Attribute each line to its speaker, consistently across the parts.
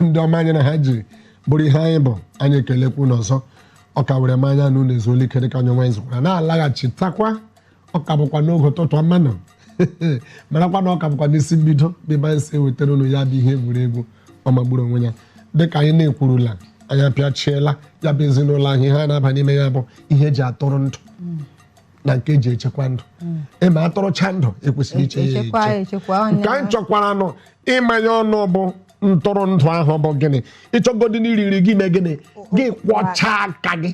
Speaker 1: Ndị ọma anyị na ha ji bụrụ ihe anyị bụ, anyị ekelekwu n'ọzọ. Ọ ka were m anya na unu ezuola ike dịka onye nwaanyị zụkwara na-alaghachitakwa. Ọ ka bụkwa n'oge ụtụtụ ọma nọ, marakwa na ọ ka bụkwa n'isi mbido bụ ebe anyị si ewetara unu ya bụ ihe egwuregwu ọ magburu onwe ya. Dịka anyị na-ekwurula, anyị apịachiela ya bụ ezinụlọ ahụ. Ihe a na-aba n'ime ya bụ ihe eji atụrụ ndụ na nke eji echekwa ndụ. Ịma atụrụcha ndụ, ekwesịrị iche ya
Speaker 2: Echekwa
Speaker 1: eche.
Speaker 2: Echekwa ọnya.
Speaker 1: Nke anyị chọkwara nụ ịmanye ọnụ bụ ntụrụndụ ahụ bụ gịnị? Ịchọgodi n'iri nri gị, mee gịnị? Gị kwọchaa aka gị.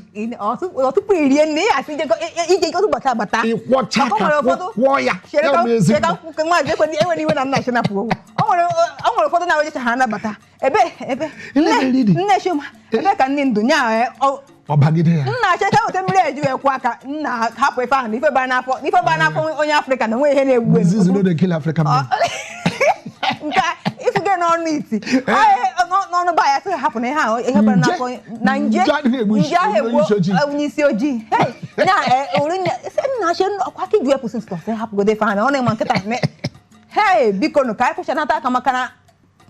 Speaker 2: Tupu irie nne ya, asị ije ụbọchị agbata.
Speaker 1: Ịkwọcha
Speaker 2: Maka o
Speaker 1: aka
Speaker 2: nwere ụfọdụ
Speaker 1: kwọọ ya.
Speaker 2: Chere
Speaker 1: ya
Speaker 2: ka
Speaker 1: bụ ezigbo.
Speaker 2: Chere ka maazị enwere iwe na nna chinapụ okwu. O nwere ụfọdụ na-ejecha ha anabata ebe ebe
Speaker 1: Ele
Speaker 2: nne
Speaker 1: na-eri.
Speaker 2: Nne Chima, ebe ka nne ndụ nya
Speaker 1: Ọ bagide ya.
Speaker 2: Nna, che ka weta mmiri eji wee kwụọ aka. Nna, hapụ ife ahụ na ife bara n'afọ, na ife bara n'afọ onye Afrịka na onwe ihe na-egbu egbu.
Speaker 1: Disease no dey kill African man.
Speaker 2: Nke a, ifuge n'ọnụ iti n'ọnụ ba ya sị hapụ na ihe ahụ, ihe bara
Speaker 1: Nje.
Speaker 2: n'afọ na nje.
Speaker 1: Nje adịghị egbu
Speaker 2: nje ahụ
Speaker 1: onye isi ojii.
Speaker 2: Onye isi ojii. Hey, na ori nne sị nna che ọkwa ka iji wepụ sị sị hapụgodo ife ahụ na ọ na-ema nkịta ne. Hey, biko nụ, ka anyị kwụchanata aka maka na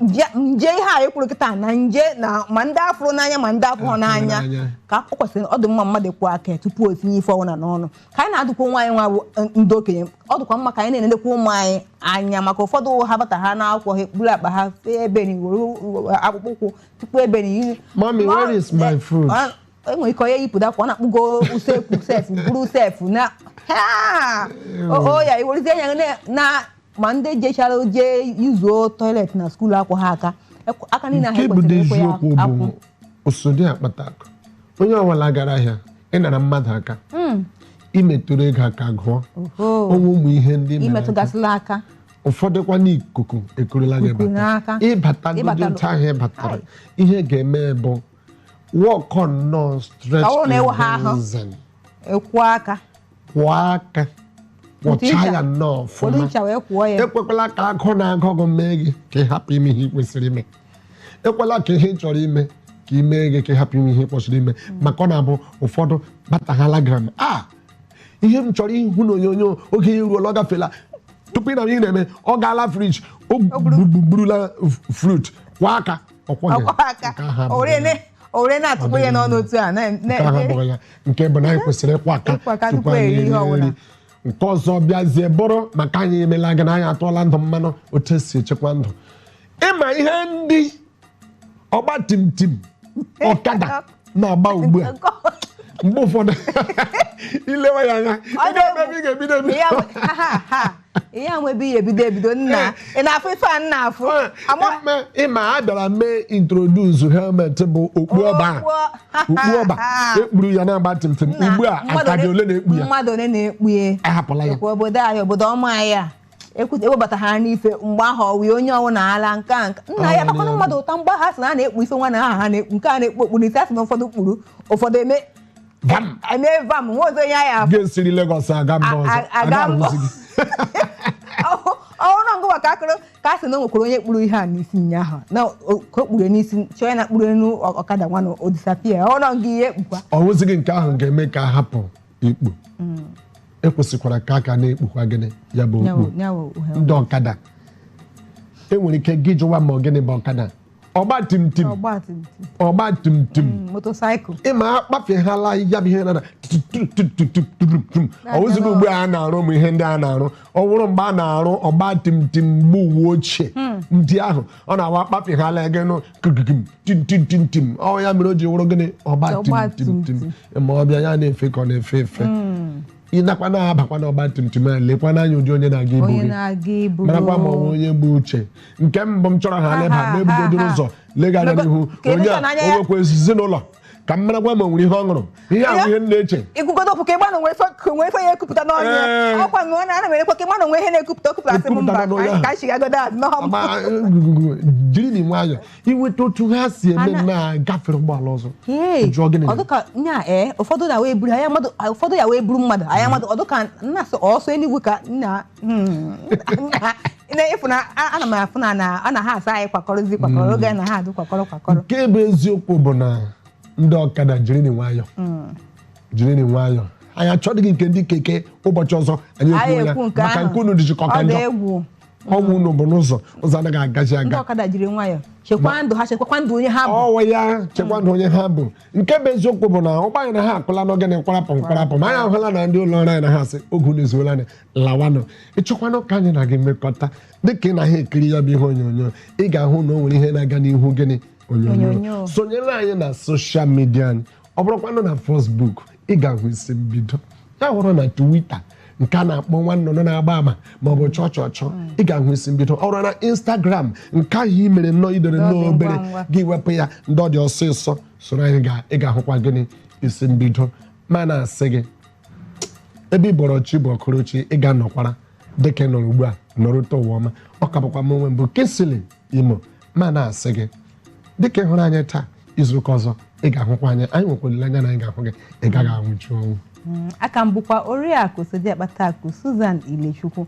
Speaker 2: nje ihe a ekwuru kịta na nje na ma ndị afụrụ n'anya ma ndị afụrụ n'anya
Speaker 1: n'anya.
Speaker 2: Ka ọ kwesịrị ọ dị mma mmadụ kwụọ aka ya tupu o tinye ife ọbụla n'ọnụ. Ka anyị na-adụkwa nwa anyị nwa bụ ndị okenye, ọ dịkwa mma ka anyị na-enedekwa ụmụ anyị anya, maka ụfọdụ ha bata ha n'akwụkwọ, ha ekpuru akpa ha fee ebe ni were akpụkpọ ụkwụ tupu ebe ni.
Speaker 1: Mommy, where is my food?
Speaker 2: Enwere ike onye yipụta akwa, ọ na-akpụgo usekwu sef buru sef na ha o ya iwerezie anya na ma ndị jechara jee yuzuo toilet na school akwụ ha aka aka niile ahụ
Speaker 1: Nke bụ
Speaker 2: ekwesịrị ịkwụ ya
Speaker 1: eziokwu bụ
Speaker 2: akwụ.
Speaker 1: Osodi akpata akụ, onye ọbụla gara ahịa, ịnara mmadụ aka, imetụrụ ego aka gụọ
Speaker 2: Oho.
Speaker 1: onwe ụmụ ihe ndị mere aka.
Speaker 2: Imetụgasịla aka.
Speaker 1: Ụfọdụkwa n'ikuku ekurula gị
Speaker 2: Ikuku
Speaker 1: bata.
Speaker 2: n'aka.
Speaker 1: Ịbata
Speaker 2: Ịbata
Speaker 1: otu ahụ ịbatara, ihe ga-eme bụ wọkọ nnọọ stretch
Speaker 2: Ọ bụrụ na ịwụ ha ahụ.
Speaker 1: cleansing.
Speaker 2: Kwụọ aka.
Speaker 1: Kwụọ aka, kwọchaa
Speaker 2: ncha.
Speaker 1: Ya nnọọ
Speaker 2: Were
Speaker 1: ọfụma.
Speaker 2: Ncha wee kwụọ ya.
Speaker 1: Ekwekwala ka agụ na-agụ gị mee gị ka ị hapụ ime ihe ị kwesịrị ime. Ekwela ka ihe ị chọrọ ime ka ị mee gị ka ị hapụ ime ihe ị kwesịrị ime, maka ọ na-abụ ụfọdụ bataghala gram a ihe m chọrọ ịhụ n'onyonyo, oge ya eruola, ọ gafela. Tupu ị na ihe na-eme, ọ gaala fridge, o gburula fruit, kwa aka ọkwọ gị.
Speaker 2: Ọkwọ aka.
Speaker 1: Nke ahụ abụghị
Speaker 2: Ore
Speaker 1: ya.
Speaker 2: Ore na-atụkwu ya n'ọnụ otu a
Speaker 1: Nke ahụ abụghị ya. Nke bụ na anyị kwesịrị ịkwọ aka
Speaker 2: Ịkwọ aka
Speaker 1: tupu
Speaker 2: tupu
Speaker 1: anyị
Speaker 2: eri ihe
Speaker 1: erie
Speaker 2: ọbụla.
Speaker 1: nri. Nke ọzọ bịazie bụrụ maka anyị emela gị na anyị atụọla ndụ mmanụ, otu esi echekwa ndụ, ịma ihe ndị ọgba tim tim, ọkada na-agba ugbu a. Mgbe ụfọdụ ilewe ya anya,
Speaker 2: Ọ
Speaker 1: ị ga-eme ebe ị ga-ebido ebido.
Speaker 2: Ihe ha ha ha ihe a nwe ebe ihe ebido ebido. Nna, ị na-afụ ife a nna afụ
Speaker 1: Ịma a bịara mee introduce helmet bụ okpu ọba a. Okpu ọba ekpuru ya na-agba tim tim.
Speaker 2: Nna,
Speaker 1: Ugbu a
Speaker 2: mmadụ
Speaker 1: aka dị ole na-ekpu ya?
Speaker 2: Mmadụ ole na-ekpu ya?
Speaker 1: Ahapụla ya.
Speaker 2: Ekwu obodo anyị, obodo ọma anyị a ewebata ha n'ife mgbe ahụ ọwụ onye ọwụ na ala nke a nna ya
Speaker 1: Ọ
Speaker 2: takwanụ
Speaker 1: ya.
Speaker 2: Mmadụ ụta mgbe ha sị na a na-ekpu ife nwa na aha ha na-ekpu nke a na-ekpu okpu n'isi, a sị na ụfọdụ kpuru, ụfọdụ eme
Speaker 1: Vam!
Speaker 2: Eme vam nwa ọzọ onye anyị afụ.
Speaker 1: Ga-esiri Lagos aga mba ọzọ.
Speaker 2: Aga
Speaker 1: aga
Speaker 2: mba.
Speaker 1: arụzi gị.
Speaker 2: Ọhụrụ na ngụwa ka akụrụ ka a sị na o nwekwara onye kpuru ihe a n'isi ụnyaahụ na ka o kpuru n'isi chọọ ya na kpuru elu ọkada nwa na o disappear ọ nọ nga ihe ekpukwa.
Speaker 1: Ọ wụzighị nke ahụ ga-eme ka a hapụ ikpu. Ekwesịkwara ka aka na-ekpukwa gịnị ya bụ okpu. Ndị ọkada, enwere ike gị jụwa ma ọ gịnị bụ ọkada, ọgba tim tim.
Speaker 2: Ọgba tum tum.
Speaker 1: Ọgba tim tim.
Speaker 2: Motorcycle.
Speaker 1: Ịma akpafeghala ya bụ ihe na ọ wụzighị ugbu a na-arụ ụmụ ihe ndị a na-arụ. Ọ wụrụ mgbe a na-arụ ọgba tim tim mgbe uwe ochie ndị ahụ, ọ na-awa akpafeghala gị nụ kigigim tim tim tim tim. Ọ ya mere o ji wụrụ gịnị? Ọgba
Speaker 2: Ọgba
Speaker 1: tim tim
Speaker 2: tim
Speaker 1: tim. Ma ọ bịa ya na-efe ka ọ na-efe efe, ị nakwa na-abakwa n'ọgba tum tum a, lekwa n'anya ụdị onye na-aga ibu
Speaker 2: Onye
Speaker 1: gị.
Speaker 2: na-aga ibu.
Speaker 1: Marakwa ma ọ bụ onye bụ uche. Nke mbụ m chọrọ ha leba
Speaker 2: Ha,
Speaker 1: ma ebugodoro
Speaker 2: ha,
Speaker 1: ụzọ lega anya n'ihu
Speaker 2: ka
Speaker 1: onye
Speaker 2: emeka
Speaker 1: a
Speaker 2: n'anya
Speaker 1: o
Speaker 2: ya.
Speaker 1: nwekwa ezinụlọ, ka m marakwa ma o nwere ihe ọ ṅụrụ. Ihe ahụ ihe m na-eche.
Speaker 2: Ikwugodo okwu ka ịgba na onwe ife ka onwe ife ya ekupụta n'ọnụ ya.
Speaker 1: Ee.
Speaker 2: Ọkwa na ọ na ana m elekwa ka ịgba na onwe ihe na-ekupụta okupụta, asị m
Speaker 1: Ekwupụta
Speaker 2: mba
Speaker 1: n'ọnụ ya.
Speaker 2: ka anyị chigagodo azụ n'ọhọ m.
Speaker 1: Ma jiri na nwayọ inweta otu ha si eme na-agafere ụgbọala ọzọ.
Speaker 2: Hey,
Speaker 1: Jụọ gịnị?
Speaker 2: Ọ dịka nya ee, ụfọdụ na wee buru anya mmadụ, ụfọdụ ya wee buru mmadụ anya mmadụ. Ọ dịka nna sị ọsọ eluigwe ka nna na ịfụ na ana m afụ na a na ha asa anyị kwakọrọzi kwakọrọ oge na ha adụ kwakọrọ kwakọrọ.
Speaker 1: Nke bụ eziokwu bụ na ndị ọkada, jiri nwayọ, jiri nwayọ. Anyị achọdịghị nke ndị keke. Ụbọchị ọzọ anyị
Speaker 2: Anyị
Speaker 1: ekwuo ya
Speaker 2: ekwu nke
Speaker 1: maka
Speaker 2: ahụ.
Speaker 1: nke unu dịjikọ ka
Speaker 2: Ọ dị
Speaker 1: njọ.
Speaker 2: egwu.
Speaker 1: Ọnwụ unu bụ n'ụzọ, ụzọ anaghị agazi
Speaker 2: Ndị
Speaker 1: aga.
Speaker 2: ọkada jiri nwayọọ chekwaa ndụ ha, chekwakwa ndụ onye ha bụ.
Speaker 1: Ọwụ ya, chekwa ndụ onye ha bụ. Nke bụ eziokwu bụ na ụgbọ anyị na ha akụla n'ogene kwarapụ nkwarapụ, ma anyị ahụla na ndị ụlọ ọrụ anyị na ha asị oge unu ezuola, anyị lawanụ. Ịchọkwanụ ka anyị na gị mekọta, dịka ị na ha ekiri ya bụ ihe onyonyo, ị ga-ahụ na o nwere ihe na-aga n'ihu gịnị onyonyo.
Speaker 2: Onyonyo.
Speaker 1: Sonyere anyị na social media anyị. Ọ bụrụkwanụ na Facebook, ị ga-ahụ Isi Mbido ya. Hụrụ na Twitter, nke a na-akpọ nwa nnụnụ na-agba ama ma ọ bụ chọọ chọọ chọọ, ị ga-ahụ Isi Mbido. Ọ bụrụ na Instagram, nke ahụ i mere nnọọ idere
Speaker 2: Ndị ọ dị
Speaker 1: nnọọ
Speaker 2: ngwa
Speaker 1: obere
Speaker 2: ngwa.
Speaker 1: gị wepụ ya, ndị ọ dị ọsịsọ, soro anyị ị ga-ahụkwa gịnị Isi Mbido. Ma na-asị gị, ebe ị bọrọ chi bụ ọkụrụchi, ị ga-anọkwara dịka ị nọrọ ugbu a nọrụta ụwa ọma. Ọ ka bụkwa m onwe mbụ Kingsley Imo, ma na-asị gị, dịka ị hụrụ anyị taa, izuụka ọzọ ị ga-ahụkwa anyị. Anyị nwekwa olileanya na anyị ga-ahụ gị, ị gaghị anwụchu ọnwụ.
Speaker 2: Aka m bụkwa Oriakụ Sodiakpataakụ Susan Ilechukwu.